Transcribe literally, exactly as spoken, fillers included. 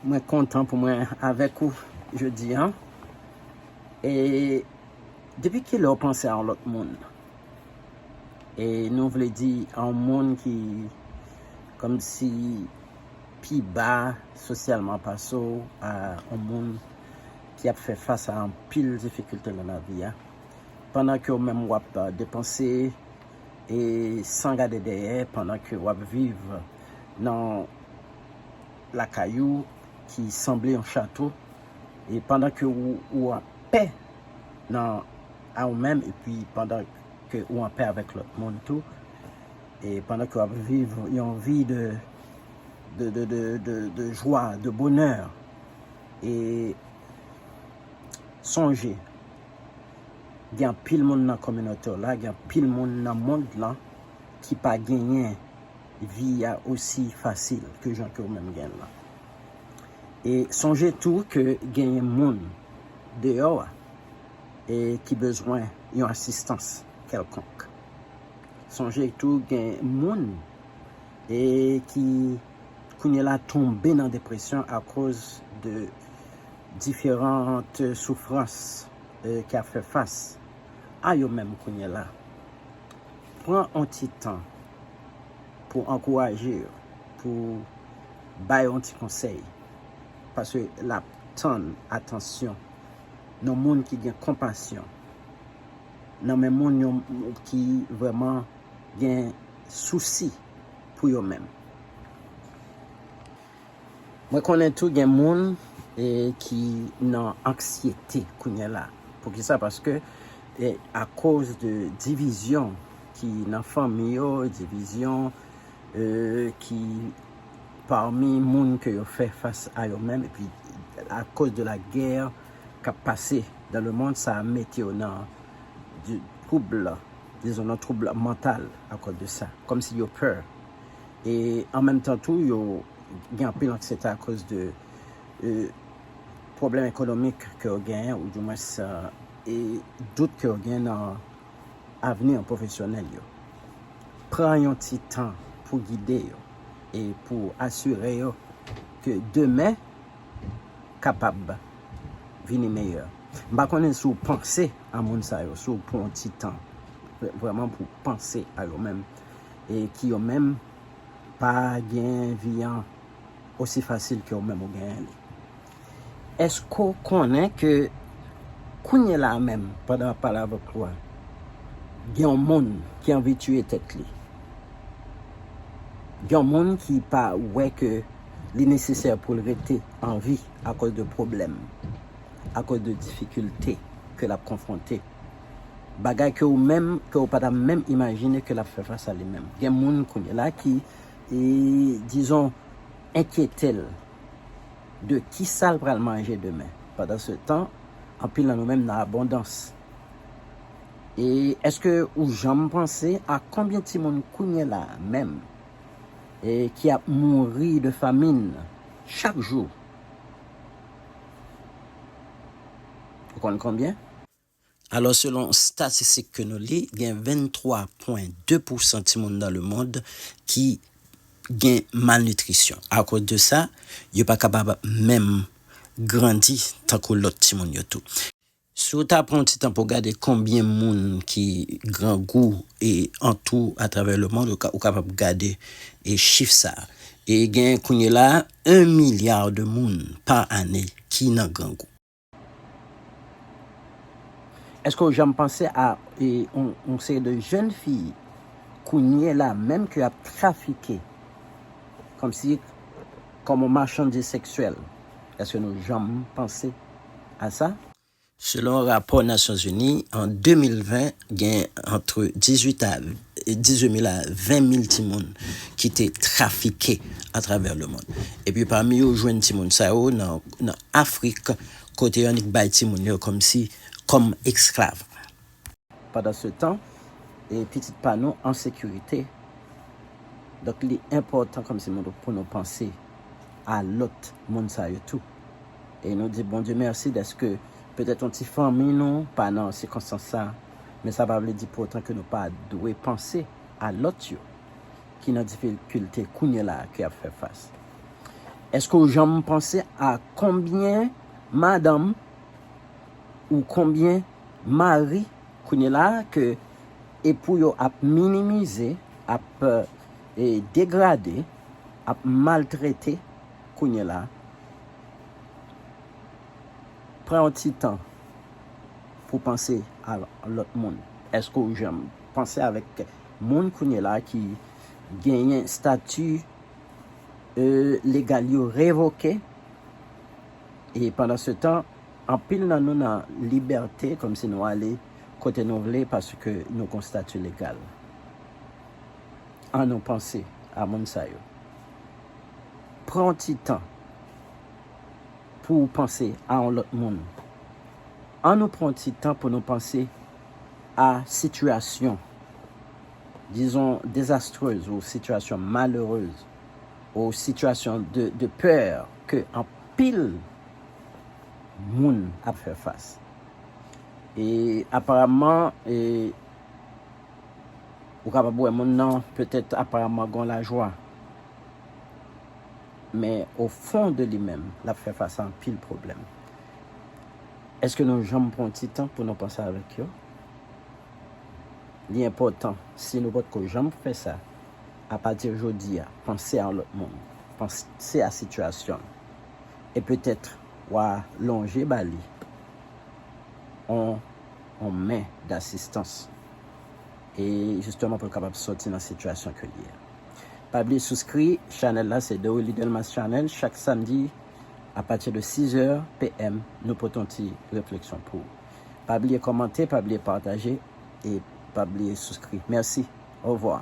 Mwen kontan pou mwen avèk ou jodi a. E depi kilè w panse a yon lòt moun? E nou vle di a yon moun ki kòmsi pi ba sosyalman pase w, a yon moun ki ap fè fas a anpil difikilte nan lavi a. Pandan ke w menm w ap, eh, depanse e san gade dèyè, pandan ke w ap viv nan lakay ou ki sanble yon chato, e pandan ke ou, ou anpè nan a ou menm, epi pandan ke ou anpè avèk lòt moun tou, e pandan ke w ap viv yon vi de, de, de, de, de, de jwa, de bonè, e sonje, gen anpil moun nan kominote w la, gen anpil moun nan mond lan ki pa genyen vi a osi fasil ke jan ke ou menm gen l lan. E sonje tou ke genyen moun deyò a e ki bezwen yon asistans kèlkonk. Sonje tou gen moun e ki kounye la tonbe nan depresyon akoz de diferan soufrans e ki ap fè fas a yo menm kounye la. Pran yon ti tan pou ankouraje yo, pou ba yo yon ti konsèy, paske l ap tann atansyon nan moun ki gen konpasyon, nan men moun yo ki vrèman gen sousi pou yo menm. Mwen konnen tou gen moun e ki nan anksyete kounye la. Poukisa? Paske e akoz de divizyon ki nan fanmi yo, divizyon e ki pami moun ke yo fè fas a yo menm, epi akoz de la gè k ap pase dans le monde, sa mete yo nan di twoub, dizon nan twoub mantal akoz de sa, kòmsi yo pè. E an menm tan tou, yo gen anpil anksyete akoz de e pwoblèm ekonomik ke yo genyen, oudimwens e dout ke yo genyen nan avni pwofesyonèl yo. Pran yon ti tan pou gide yo e pou asire yo ke demen kapab vini meyè. M pa konnen si w panse a moun sa yo, si w pran yon ti tan vrèman pou w panse a yo menm, e ki yo menm pa gen vi an osi fasil ke ou menm ou genyen li. Èske w konnen ke kounye la a menm, pandan m ap pale avèk ou a, gen yon moun ki anvi tiye tèt li? Gen yon moun ki pa wè ke li nesesè pou l rete an vi akoz de pwoblèm, akoz de difikilte ke l ap konfwonte. Bagay ke ou menm, ke ou pa ta menm imajine ke l ap fè fas a li menm. Gen moun kounye la ki e, dizon, enkyete l de kisa l pral manje demen. Pandan se tan, anpil nan nou menm nan abondans. E èske ou janm panse a konbyen timoun kounye la a menm e ki ap mouri de famin chak jou? Ou konn konbyen? Alò, selon statistik ke nou li, gen venntwa pwen de pousan timoun dans le monde ki gen malnitrisyon. Akoz de sa, yo pa kapab menm grandi tankou lòt timoun yo tou. Si w ta pran yon ti tan pou w gade konbyen moun ki grangou e antou atravè le mond, ou ka, ou kapab gade e chif sa. E gen kounye la, un milya de moun pa ane ki nan grangou. Èske w janm panse a e, yon, yon seri de jèn fi kounye la menm ke ap trafike kòmsi kòm yon machandiz seksyèl? Èske nou janm panse a sa? Selon rapò Nasyonzini, an de mil ven, gen antre dizuit a, dizuit mil a ven mil timoun ki te trafike atravè le mond. Epi pami yo, jwenn timoun sa yo nan, nan Afrik, kote yo annik bay timoun yo kòmsi, kòm esklav. Pandan se tan, e pitit pa nou an sekirite. Donk, li enpòtan kòmsi moun pou nou panse a lòt moun sa yo tou. E nou di Bondye mèsi dèske petèt yon ti fanmi nou pa nan sikonstans sa, men sa pa vle di pou otan ke nou pa dwe panse a lòt yo ki nan difikilte kounye la a, ki ap fè fas. Èske w janm panse a konbyen madanm ou konbyen mari kounye la ke epou yo ap minimize, ap e, degrade, ap maltrete kounye la? Pran yon ti tan pou panse a lòt moun. Èske w janm panse avèk moun kounye la ki genyen stati e, legal yo revoke? E pandan se tan, anpil nan nou nan libète, kòmsi nou ale kote nou vle paske nou gon stati legal. An nou panse a moun sa yo. Pran yon ti tan pou w panse a yon lòt moun. An nou pran yon ti tan pou nou panse a sitiyasyon, dizon, dezastrez ou sitiyasyon malerez ou sitiyasyon de, de pè ke anpil moun ap fè fas. E aparamman, e, ou kapab wè moun nan petèt aparamman gon lajwa. Men o fon de li menm, l ap fè fas a anpil pwoblèm. Èske nou janm pran ti tan pou nou panse avèk yo? Li enpòtan, si nou potko janm fè sa, apati jodi a, panse a lòt moun, panse a sitiyasyon l. E petèt, w a lonje ba li on, on men dasistans. E jisteman pou l kapab sòti nan sitiyasyon ke l ye a. Pa bliye souskri, chanèl la se The Willy Delmas Channel. Chak samdi, apati de sis è p m, nou pote yon ti refleksyon pou ou. Pa bliye kòmante, pa bliye pataje, e pa bliye souskri. Mèsi. Ovwa.